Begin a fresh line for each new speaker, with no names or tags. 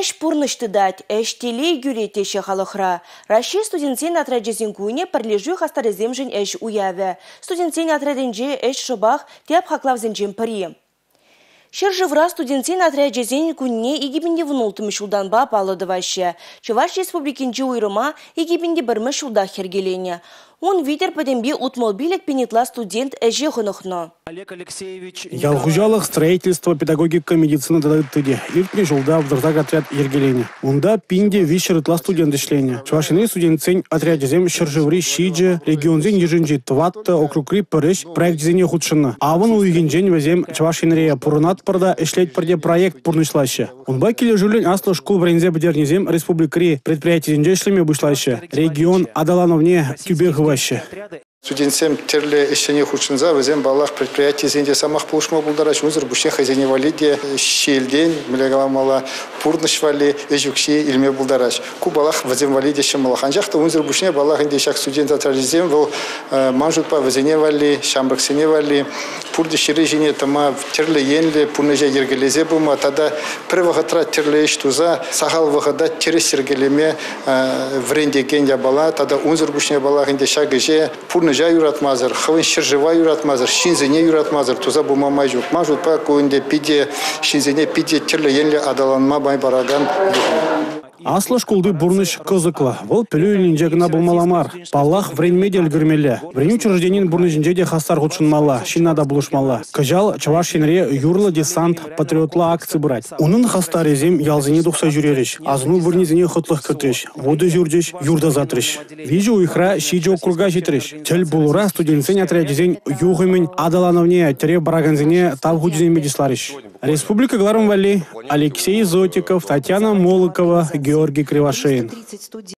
Ӗҫ пурнӑҫ тытать, ӗҫ телей кӳрет теҫҫӗ халӑхра. Раҫҫей студентсен отрячӗсен кунӗ пӗрлешӳ хастарӗсемшӗн ӗҫ уявӗ. Студентсен отрядӗнче ӗҫ шӑпах тӗп хаклавсенчен пӗри. Ҫӗршывра студентсен отрячӗсен кунне 2016 ҫултанпа паллӑ тӑваҫҫӗ. Чӑваш Республикинчи уйрӑма 2001 ҫултах йӗркеленӗ. Ун витӗр пӗтӗмпе 65 пин ытла студент ӗҫе хӑнӑхнӑ.
Ял хуҫалӑх, строительство, педагогика, медицина тата ытти те. Иртнӗ ҫулта 38 отряд йӗркеленӗ. Унта 1300 ытла студент ӗҫленӗ. Чӑваш Енри студентсен отрячӗсем ҫӗршыври 7, регионсен йышӗнчи 4, округри 1 ӗҫ проекчӗсене хутшӑннӑ. Авӑн уйӑхӗнчен вӗсем «Чӑваш Енре пурӑнатпӑр та, ӗҫлетпӗр те» проект пурнӑҫлаҫҫӗ. Унпа килӗшӳллӗн аслӑ шкул вӗренсе пӗтернисем республикӑри предприятисенче ӗҫлеме пуҫлаҫҫӗ, регион аталанӑвне тӳпе хываҫҫӗ.
Студентсем тӗрлӗ ӗҫсене хутшӑнса вӗсем, паллах, предприятисене те самах пулӑшма пултараҫҫӗ. Унсӑр пуҫне хӑйсене валли те ҫиелтен, мӗнле каламалла, пурнӑҫ валли ӗҫ укҫи илме пултараҫ. Ку, паллах, вӗсем валли те ҫӑмӑллӑх. Анчах та унсӑр пуҫне, паллах, ӗнтӗ ҫак студент отрячӗсем вӑл ман шутпа вӗсене валли, ҫамрӑксене валли пурте ҫӗре ҫине тӑма, тӗрлӗ енлӗ пурнӑҫа йӗркелесе пыма тата пӗр вӑхӑтра тӗрлӗ ӗҫ туса сахал вӑхӑта тӗрӗс йӗркелеме вӗрентекен япала тата унсӑр пуҫне паллах ӗнтӗ ҫак ӗҫе пурнӑҫа юратмасӑр, хӑвӑн ҫӗршыва юратмасӑр, ҫынсене юратмасӑр туса пыма май ҫук. Ман шутпа ку ӗнтӗ питӗ ҫынсене питӗ тӗрлӗ енлӗ аталанма май паракан юхӑм.
Аслӑ шкулти пурнӑҫ кӑсӑклӑ. Вӑл пӗлӳ илнинче кӑна пулмалла мар. Паллах, вӗренме те ӗлкӗрмелле. Вӗренӳ учрежденийӗн пурнӑҫӗнче те хастар хутшӑнмалла, ҫынна та пулӑшмалла. Кӑҫал Чӑваш Енре «Юрлӑ десант» патриотла акци пырать. Унӑн хастарӗсем ялсене тухса ҫӳрерӗҫ, асӑну вырӑнӗсене хӑтлӑх кӗртрӗҫ, вутӑ ҫурчӗҫ, юр тасатрӗҫ. 3 уйӑхра 7 округа ҫитрӗҫ. Тӗл пулура студентсен отрячӗсен юхӑмӗн аталанӑвне тӗрев паракансене тав хучӗсемпе чысларӗҫ. Республика кӑларӑм валли Алексей Зотиков, Татьяна Молокова, Георгий Кривошеин.